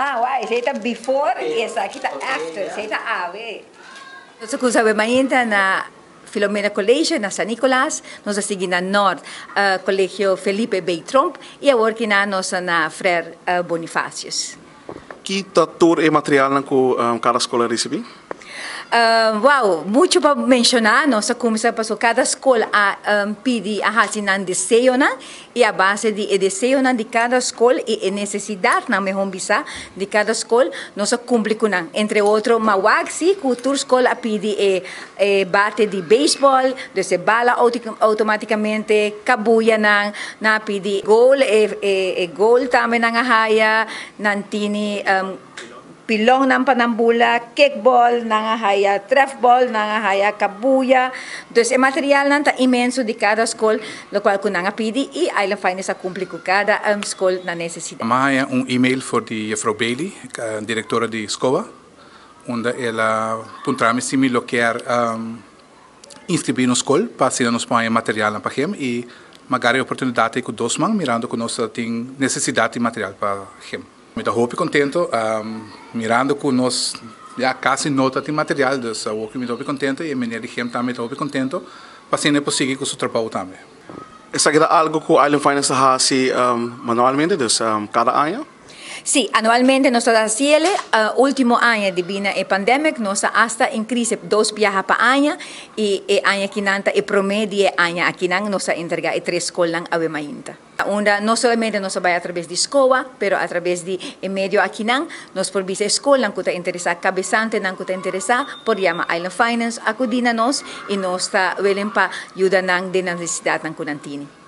Ah, wai, esei ta before y esaki ta after, esei ta awe. Nos a cuminsa awe mainta na Filomena College na San Nicolas, nos a sigui na Noord Colegio Felipe B. Tromp y awor kina nos ta na Frère Bonifacius. Ki ta tur e materialnan cu cada scol a ricibi? Wow, mucho pa menciona. Nos a cuminsa pasobra cada scol a pidi, a haci nan deseonan y a base di e deseonan di cada scol y e necesidadnan, mehor bisa, di cada scol, nos a cumpli cu nan. Entre otro, mawak si cu tur scol a pidi e bate di baseball, dus e bala automaticamente, cabuyanan, nan a pidi goal, e goal tambe nan a haya, nan tini pilonnan pa nan bula, kickball, nan a haya trefball, nan a haya cabuya. Dus e materialnan ta inmenso di cada scol, locual cu nan a pidi y Island Finance a cumpli cu cada scol na necesidad. Mi a haya un email for di juffrouw Bailey, directora di SCOA, unda el a puntra mi si mi lo kier inscribi nos scol pa asina nos por haya materialnan pa gym y mi a gara e oportunidad ey cu dos man, mirando cu nos tin necesidad di material pa gym. Mi ta hopi contento, mirando cu nos ya casi no ta tin material, dus awor cu mi ta hopi contento y e meneer di gym tambe ta hopi contento pa asina e por sigui cu su trabou tambe. Esaki ta algo cu Island Finance ta haci manualmente, dus cada aña? Sí, anualmente nos ta haciele. Ultimo aña debi na e pandemic nos a hasta increase dos biaha pa aña y e aña akinan ta e prome di e aña akinan nos a entrega e tres scolnan awe mainta. Unda no solamente nos a bay atrabes di SCOA, pero atrabes di e medio akinan nos por bisa e scolnan cu ta interesa, cabesantenan cu ta interesa, por yama Island Finance, acudi na nos y nos ta willing pa yuda nan den nan necesidadnan cu nan tini.